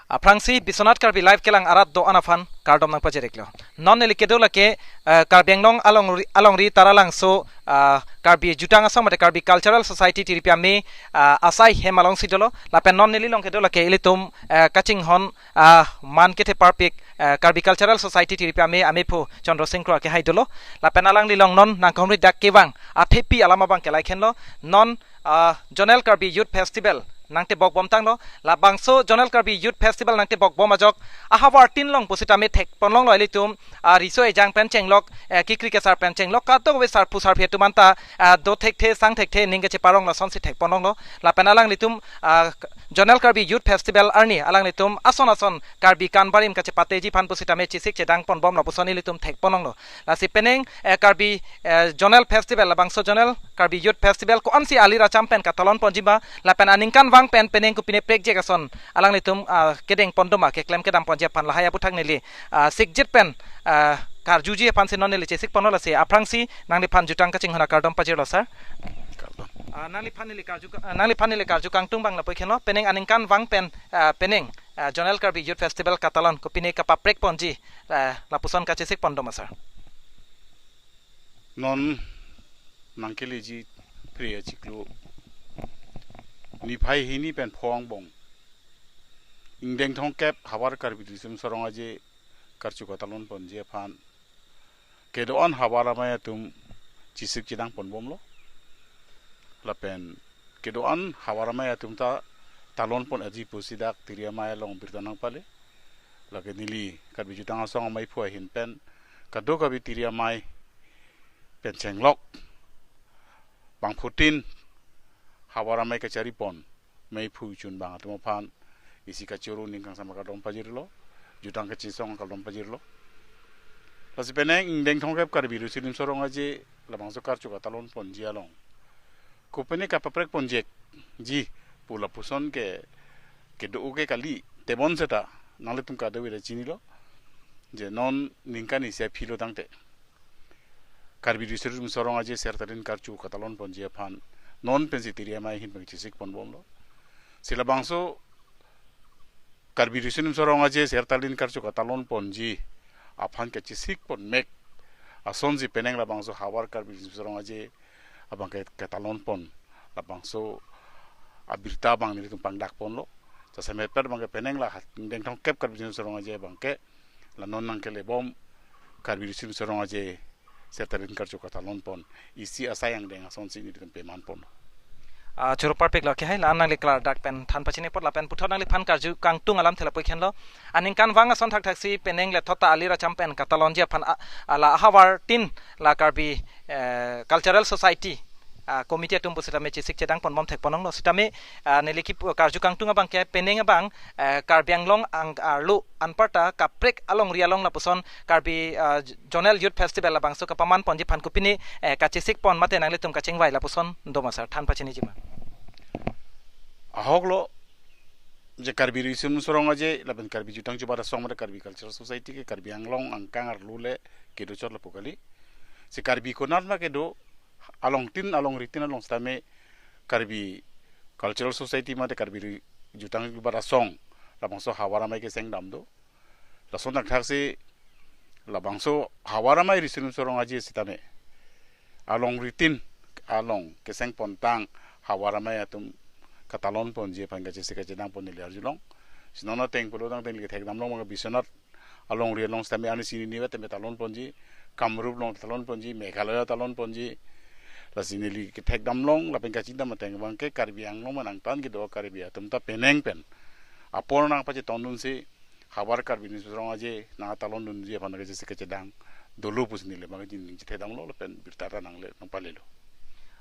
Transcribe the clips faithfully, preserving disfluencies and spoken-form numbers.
Aphrangsi Biswanath Karbi Live kelang arat do-an aphan kardom nangpajir-iklo. Non neli kedo lake, eh, Karbi Anglong alongri, alongri Taralangso, ah, Karbi Jutang Asong mate Karbi Cultural Society Tiripi Amei, ah, asai hem alongsi dolo. Lapen non neli along kedo lake ilitum, eh, kachinghon, ah, man kethe parpik, eh, Karbi Cultural Society Tiripi Amei amephu Chandra Sing Kro akehai dolo. Lapen alangli along non nangkehumri dak kevang athepi alam abang ke laikhenlo. Non, ah, Zonal Karbi Youth Festival nangtebok bomtanglo. Labangso Zonal Karbi Youth Festival nangtebok bom ajok ahavar tin along pusitame thekponlonglo ilitum, ah, riso ejang pen chenglok, eh, kekri kesar pen chenglok, kadokave sarpo sarpi atum anta, ah, do thekthe sang thekthe ning kacheparong lasonsi thekponlonglo. Lapen alanglitum, ah, Zonal Karbi Youth Festival arni alanglitum ason ason Karbi kanbarim kachepateji aphan pusitame chesik chedang ponbom lapuson ilitum thekponlonglo. Lasi penang, eh, Karbi, eh, Zonal Festival, labangso Zonal Karbi Youth Festival ko-ansi alir acham pen katalon ponji ma, lapen aningkanvang pen penang kopine prekjak ason alanglitum, ah, kedeng pon do ma, keklem kedam ponji aphan lahai aputhak neli, ah, sikjit pen, ah, karjuji aphansi non neli chesik ponlo. Lasi aphrangsi nangliphan jutang kachinghon akardom pajirlo, sir. Kardom. Ah, nangliphan neli karju, ah, nangliphan neli karju kangtung abang lapu-ik henlo, penang aningkanvang pen, ah, penang, ah, Zonal Karbi Youth Festival katalon kopine kapaprek ponji, ah, lapuson kachesik pon do ma, sir. Non nangkeleji Phre achiklo niphai hini pen pho angbong ingdeng thomkep havar Karbi Riso Nimso Rong Aje karju katalon ponji aphan kedo-an havar amei atum chesik chedang ponbomlo. Lapen kedo-an havar amei atum ta talon pon aji pusi dak Tiri Amei along birta nangpale. Lake neli Karbi Jutang Asong ameiphu ahin pen kadokave Tiri Amei pen chenglok bangphutin havar amei kachari pon meiphu chunbang atum aphan isi kachoro ning kangsam akardom pajirlo, jutang kachesong akardom pajirlo. Lasi penang ingdeng thomkep Karbi Riso Nimso Rong Aje labangso karju katalon ponji along kopine kapaprek ponjekji pu lapuson ke kedo ke kali, tebon seta nanglitum kadokave ta chinilo je non ningkan isi aphilo tangte Karbi Riso Nimso Rong Aje Sertalin karju katalon ponji aphan non pensi Tiri Amei ahin pen chesik ponbomlo. Si labangso Karbi Riso Nimso Rong Aje Sertalin karju katalon ponji aphan kachesik ponmek asonsi penang labangso havar Karbi Riso Nimso Rong Aje abang ke katalon pon labangso abirta abang nelitum pangdak ponlo. Jasemet pen abang ke penang la hat ingdeng thomkep Karbi Riso Nimso Rong Aje abang ke la non nangkelebom Karbi Riso Nimso Rong Aje Sertalin karju katalon pon isi asai angdeng asonsi nelitum peman pon. Ah, choro parpiklo akehai, la nangli klardak pen than pachini apot lapen puthot nangliphan karju kangtung alamthe lapu-ik henlo. Aningkanvang ason thakthaksi penang le thot ta alir acham pen katalonji aphan, ah, ah, la ahavar tin la Karbi, eh, Cultural Society, ah, committee atum pusitame chesik chedang ponbom thekponlonglo sitame, ah, neli kepu karju kangtung abang ke penang abang, eh, Karbi Anglong ang arlo anparta kaprek alongri along lapuson Karbi, ah, Zonal Youth Festival labangso kapaman ponji aphan kopine, eh, kachesik pon mate nanglitum kachingvai lapuson do ma, sir, than pachiniji ma? Ahoklo je Karbi Riso Nimso Rong Aje lapen Karbi Jutang Jubat Asong mate Karbi Cultural Society ke Karbi Anglong angkang arlo le kedo chot lapu kali. Si Karbi konat ma kedo, along tin alongri tin along sitame Karbi Cultural Society mate Karbi Ri-, Jutang Jubat Asong labangso havar amei keseng dam do. Lason thakthaksi labangso havar amei Riso Nimso Rong Aje sitame alongri tin along keseng pontang havar amei atum katalon ponji aphan kachesik kachedang pon neli arjulong. Si non ateng pulo tangte neli kethekdamlong abang Biswanath alongri along sitame arnisi hini vet tame talon ponji, Kamrup along talon ponji, Meghalaya talon ponji. Lasi neli kethekdamlong lapen kachingdam ateng abang ke Karbi Anglong manang tan kedo Karbi atum ta penang pen apor nangpachetongdunsi havar Karbi Riso Nimso Rong Aje nangtalondunji aphan kachesik kachedang dolo pusi neli abang ke ning chethekdamlo lapen birta ta nangle nangpalelo.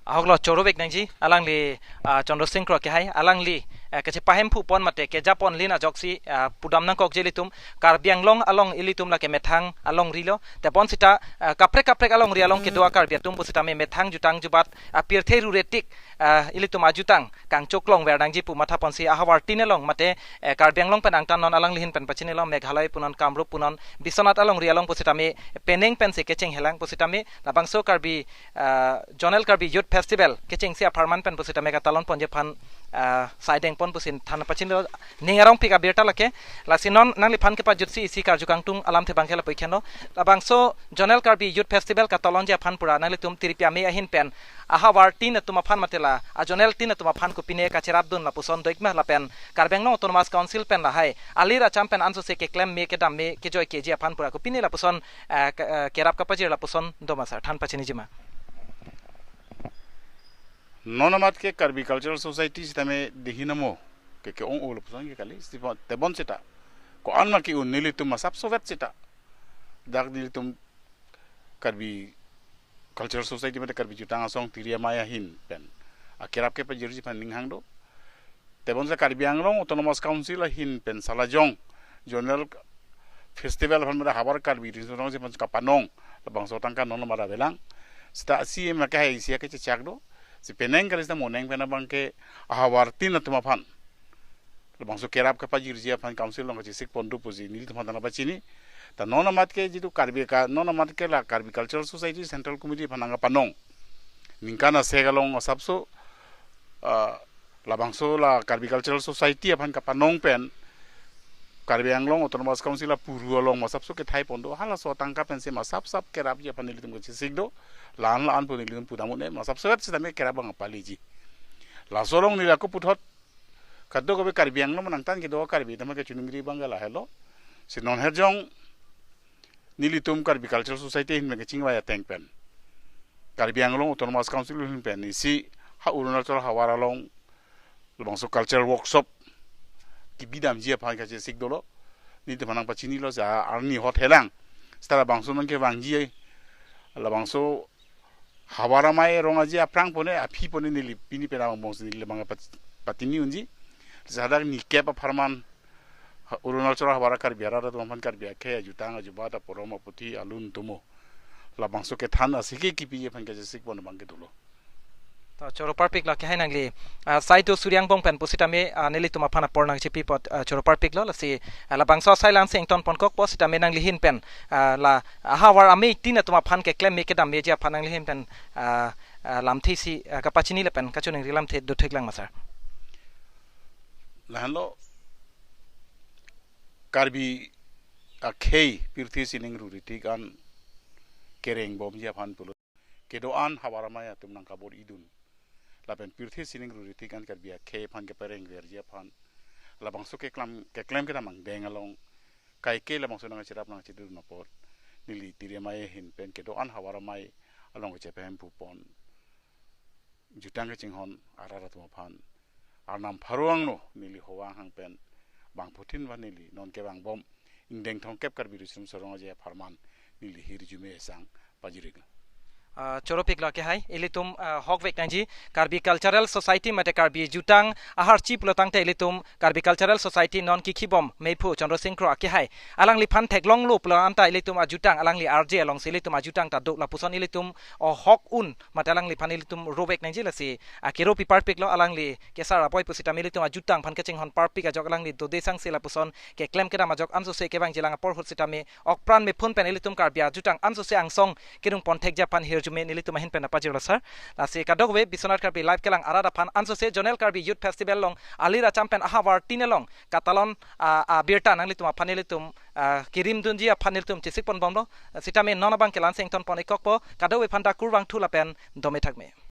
Ahoklo, choro-ik nangji, alangli, ah, Chandra Sing Kro akehai, alangli, eh, kachepahemphu pon mate keja ponlin ajoksi, ah, pudam nangkokji ilitum, Karbi Anglong along ilitum lake methang alongri lo, tebon seta, ah, kaprek kaprek alongri along kedo a Karbi atum pusitame methang jutang jubat, ah, pirthe rure tik, ah, ilitum ajutang kangchoklong ver nangji pu matha ponsi ahavar tin along mate, eh, Karbi Anglong pen angtan non alangli ahin pen pachinilo, Meghalaya punon, Kamrup punon, Biswanath alongri along pusitame penang pensi kechenghelang pusitame labangso Karbi, ah, Zonal Karbi Youth Festival kechengsi apharman pen pusitame katalon ponji aphan ah, saideng pon pusi than pachinilo, ning arongpik abirta lake. Lasi non nangliphan kepajutsi isi karju kangtung alamthe abangke lapu-ik henlo. Labangso Zonal Karbi Youth Festival katalonji aphan pura nanglitum tiripi amei ahin pen ahavar tin atum aphan mate la a-zonal tin atum aphan kopine kacherapdun lapuson do-ik ma, lapen Karbi Anglong Autonomous Council pen lahai alir acham pen ansose keklem me kedam me kejoi keji aphan pura kopine lapuson, eh, ke-, eh, kerap kapajir lapuson do ma sir, than pachiniji ma? Non amat ke Karbi Cultural Society sitame dihin amo ke ke-ong-o lapuson ke kali, sitame tebon seta ko-an ma ke-un, nelitum asapso vet seta dak nelitum Karbi Cultural Society mate Karbi Jutang Asong tiri amei ahin pen akerap kepajirji aphan ninghang do. Tebonse Karbi Anglong Autonomous Council ahin pen salajong zonal festival aphan mate havar Karbi riso rong si aphan kapanong labangso tangka non mara belang. Seta C M ke hai isi akechechak do. Si penang kali seta mo neng pen abangke ahavar tin atum aphan labangso kerap kepajirji aphan council along kachesik pon do pusi nelitum aphan than pachini. Ta non amat ke jitu Karbi ka, non amat ke la Karbi Cultural Society Central Committee aphan nangkapanong. Ningkan asek along asapso, ah, labangso la Karbi Cultural Society aphan kapanong pen Karbi Anglong Autonomous Council apuru along asapso kethai pon do, halaso tangka pensi asap sap kerapji aphan nelitum kachesik do. La-an la-an pu nelitum pudam un-e, asapso vet sitame kerap abang paliji. Laso along neli ako puthot kadokave Karbi Anglong nangtan kedo Karbi tama kechuningri abang lahelo. Si non herjong nelitum Karbi Cultural Society ahin pen kachingvai ateng pen Karbi Anglong Autonomous Council ahin pen isi ha Arunachal havar along labangso cultural workshop kebidamji aphan kachesik dolo. Nelitum aphan nangpachinilo, sa arni hot helang. Seta labangso nangkevangji labangso havar amei rong aji aphrang pone aphi pone neli pini pen abang bongsi neli abang pat-, patini unji. Sadak ni kep apharman ha Arunachal havar Karbi arat atum aphan Karbi akhei ajutang ajubat aporom aputhi alun tumo labangso kethan asike kepiji aphan kachesik pon abang kedo lo. To choro parpiklo kehai nangli, ah, Saitu Suryang Bong pen pusitame, ah, nelitum aphan apor nangchepi apot, ah, choro parpiklo, lasi, ah, labangso asai lang si ington ponkokpo sitame nangli ahin pen, ah, la ahavar amei tin atum aphan keklem me kedam meji aphan nangli ahin pen, ah, ah, lamthe isi, ah, kapachini lapen kachiningri lamthe dotheklang ma sir? Lahenlo, Karbi akhei pirthe sining ruritik an kerengbomji aphan pulo kedo-an havar amei atum nangkabor-idun. Lapen pirthe sining ruritik an Karbi akhei aphan keperengverji aphan labangso keklam, keklem kedam angdeng along kaike labangso nangcherap nangchedun apot neli tiri amei ahin pen kedo-an havar amei along kechepahemphu pon jutang kachinghon arat atum aphan Arnam pharo angno neli hovang hang pen bangphutin va neli non kevangbom ingdeng thomkep Karbi Riso Nimso Rong Aje apharman neli hirjume sang pajiriklo. Ah, choro piklo kehai, ilitum, ah, hokvek nangji, Karbi Cultural Society mate Karbi Jutang aharchi pulo tangte ilitum Karbi Cultural Society non kikhibom meiphu Chandra Sing Kro akehai alangliphan theklonglo pulo anta ilitum ajutang alangli arje alongsi ilitum ajutang ta do lapuson ilitum, oh, hok un mate alangliphan ilitum rovek nangji, lasi akero pi parpiklo, alangli kesar apoi pusitame ilitum ajutang aphan kachinghon parpik ajok alangli dode sangse lapuson keklem kedam ajok ansose kevangjilang apor ahut sitame okpran mephun pen ilitum Karbi ajutang ansose angsong kedung ponthekji aphan hirjume nelitum ahin pen pajirlo sir. Lasi kadokave Biswanath Karbi Live kelang arat aphan ansose Zonal Karbi Youth Festival along alir acham pen ahavar tin along katalon, ah, ah, birta nanglitum aphan nelitum, ah, kirimdunji aphan nelitum chesik ponbomlo. Sitame non abangke la-an si ington pon-ikkokpo, kadokave aphan ta kurvangthu lapen dome thakme.